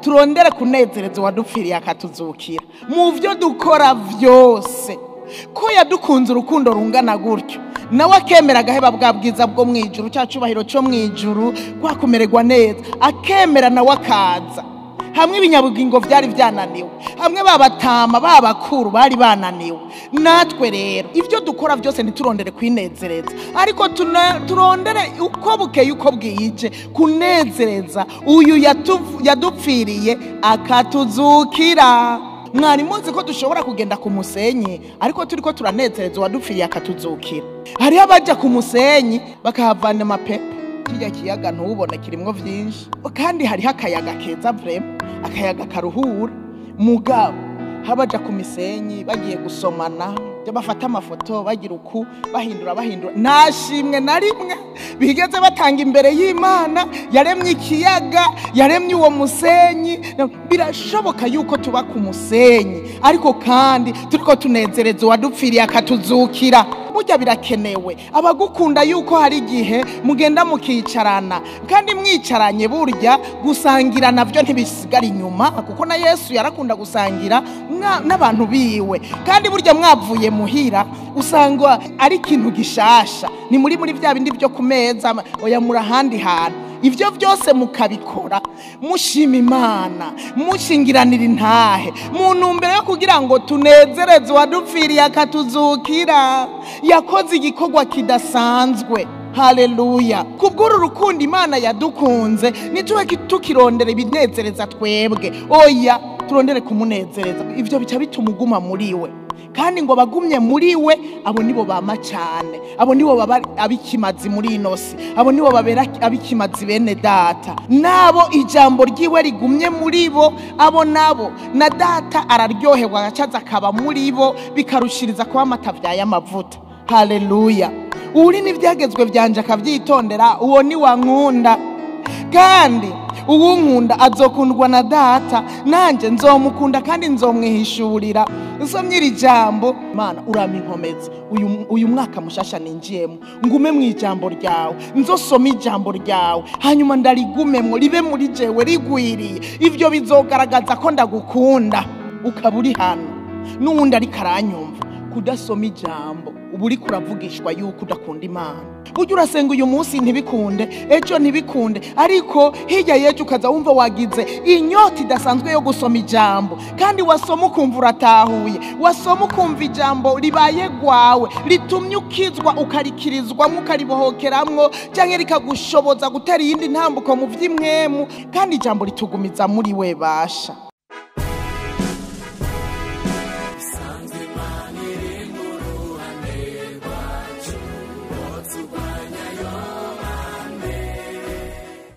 Turondere kunezereza uwadupfiriye akatuzukira mu byo dukora vyose. Ko yadukunze urukundo rungana gutyo, nawe akemera agaheba bwa bwiza bwo mu ijuru, cya cubahiro cyo mu ijuru, kwa kumererwa neza, akemera nawe akaza. Hamwe ibinyabugingo vyari vyananiwe, hamwe babatama babakuru bari bananiwe, natwe rero ivyo dukora byose ntiturondere kwinezereza, ariko turondere uko bukeye uko bwije kunezereza uyu yadupfiriye akatuzukira. Mwari muzi ko dushobora kugenda ku musenyi ariko turiko turanezereza uwadupfiriye akatuzukira. Hariho abaja ku musenyi bakahavana amapepo, kirya kiyaga ntubone kirimwo vyinshi, kandi hariho akayaga keza vraiment, akayaga karuhura. Mugabo habaja ku misenyi bagiye gusomana, bafata amafoto bagira uku, bahindura bahindura, nta shimwe na rimwe bigeze batanga imbere y'Imana yaremye ikiyaga, yaremye uwo musenyi. Birashoboka yuko tuba ku musenyi ariko kandi turiko tunezereza uwadupfiriye akatuzukira. Burya birakenewe abagukunda yuko hari igihe mugenda mukicarana, kandi mwicaranye burya gusangira navyo ntibisigara inyuma, kuko na Yesu yarakunda gusangira n'abantu biwe. Kandi burya mwavuye muhira usanga ari ikintu gishasha, ni muri bya bindi byo ku meza, oya muri ahandi hantu. Ivyo byose mukabikora mushima Imana, mushingiranira intahe mu ntumbero yo kugira ngo tunezereze uwadupfiriye akatuzukira. Yakoze igikorwa kidasanzwe. Haleluya. Kubw'uru rukundo Imana yadukunze, ntitube tukirondera ibinezereza twebwe, oya turondere kumunezereza. Ivyo bica bituma uguma muri we, kandi ngo bagumye muri we abo nibo bama cyane, abo nibo baba abikimazi muri ino si, abo nibo babera abikimazi bene data. Nabo ijambo ryiwe rigumye muri bo, abo nabo na data araryoherwa agacaza akaba muri bo, bikarushiriza kuba amata y'amavuta. Haleluya. Uri n'ibyagezwe byanje akabyitondera, uwo ni wankunda, kandi uwunkunda azokundwa na data, nanje nzomukunda kandi nzomwihishurira. Nsomye iri jambo, Mana urampa inkomezi uyu mwaka mushasha ninjiyemo, ngume mu ijambo ryawe, nzosome ijambo ryawe, hanyuma ndarigumemwo ribe muri jewe rigwiriye. Ivyo bizogaragaza ko ndagukunda. Ukaba uri hano n'uwundi ariko aranyumva, kudasoma ijambo uba uriko uravugishwa yuko udakunda Imana. Burya urasenga uyu munsi ntibikunde, ejo ntibikunde, ariko hirya y'ejo ukaza wumva wagize inyota idasanzwe yo gusoma ijambo, kandi wasoma ukumva uratahuye, wasoma ukumva ijambo ribaye gwawe, ritumye ukizwa ukarikirizwamwo ukaribohokeramwo, canke rikagushoboza gutera iyindi ntambuko mu vy'imwemu. Kandi ijambo ritugumiza muri we basha.